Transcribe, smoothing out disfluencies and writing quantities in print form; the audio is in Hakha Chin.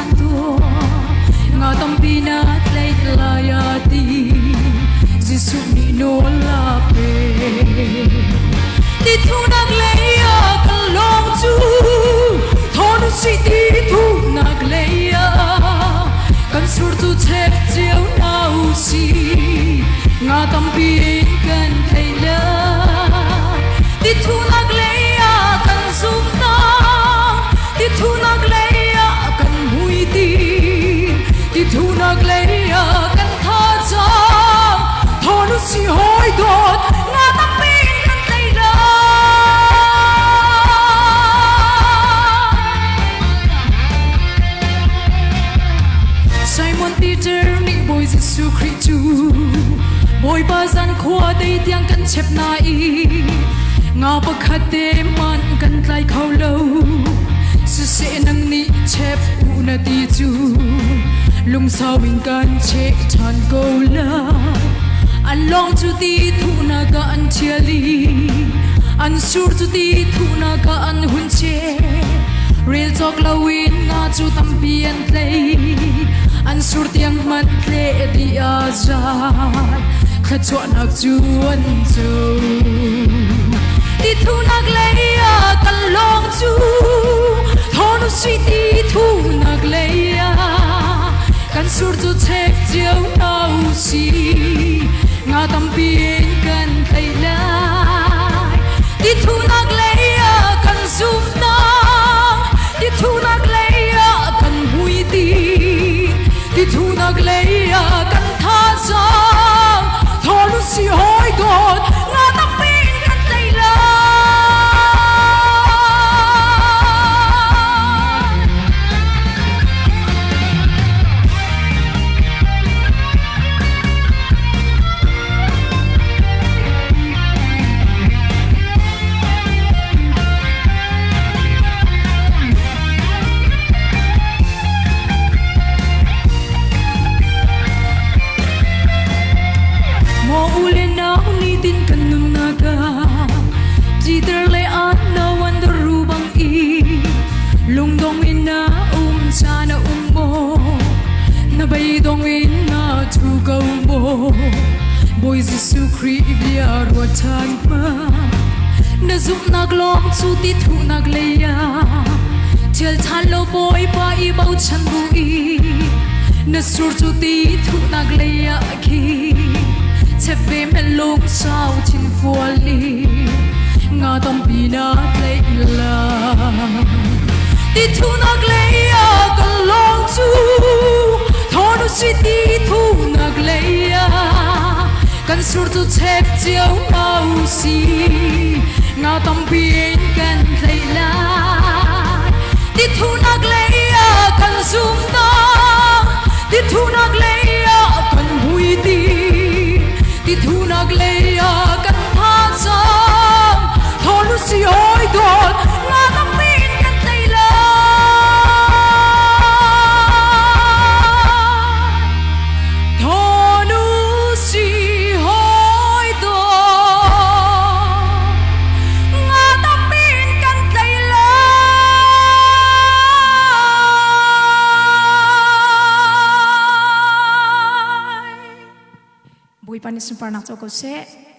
than tu nga tampi na tlei lai a ti Jesuh nih nawl a pe ti thunak lei ah kan lawng cu thawn si ti thunak lei ah kan sur cu chep cio na u si nga tampi in kan thei lai ti thunak lei ah kan zumnak ti thunak lei ah kan hmuitinh ti thunak lei ah kan thazaang thawn si hawi dawt nga tampi in kan tlei lai. Simon Peter nih Bawi Jesuh Khrih cu Bawipa zan khua dei tiang kan chep na i nga pakhat te man kan tlai kho lo siseh nang nih chep u na ti cu lungsau in kan cheh ṭhan ko lai an lawng cu ti thuhnak ah an ṭhial i an sur cu ti thuhnak ah an hun cheh rel cawk loin nga cu tampi an tlei an sur tiang hmanh tleh dih a zat thluachuahnak cu an co ti thunak lei ah kan lawng cu thawn sui ti thunak lei ah kan sur cu chek cio hna u si nga tampi in kan tlei lai ti thunak lei ah kan zumnak ti thunak lei ah kan hmuitinh ti thunak lei ah kan thazaang thawn si hawi dawt nga tampi in kan tlei lai. Maw u le nau nitin kan nunnak ah Peter le Anna wonder ru bang i lungdong in na um caan a um maw na beidong in na thu ko maw Bawi Jesuh Khrih bia ruat ṭhan hmanh Na zumhnak lawng cu ti thuhnak lei ah Ṭhial ṭhan lo Bawipa i bochan bu i Na sur cu ti thuhnak lei ah khi Chep ve men lung sau thin fual i Nga tampi na tlaih lai Ti thuhnak lei ah kan lawng cu Thawn u si ti thuhnak lei ah kan sur cu chep cio hna u si nga tampi in kan tlei lai ti thunak lei ah kan zumnak ti thunak lei ah kan hmuitinh ti thunak lei ah kan thazaang thawn u si hawi dawt nga tampi in kan tlei lai Thawn u si hawi dawt nga tampi in kan tlei lai. Bawipa nih sunparnak co ko seh.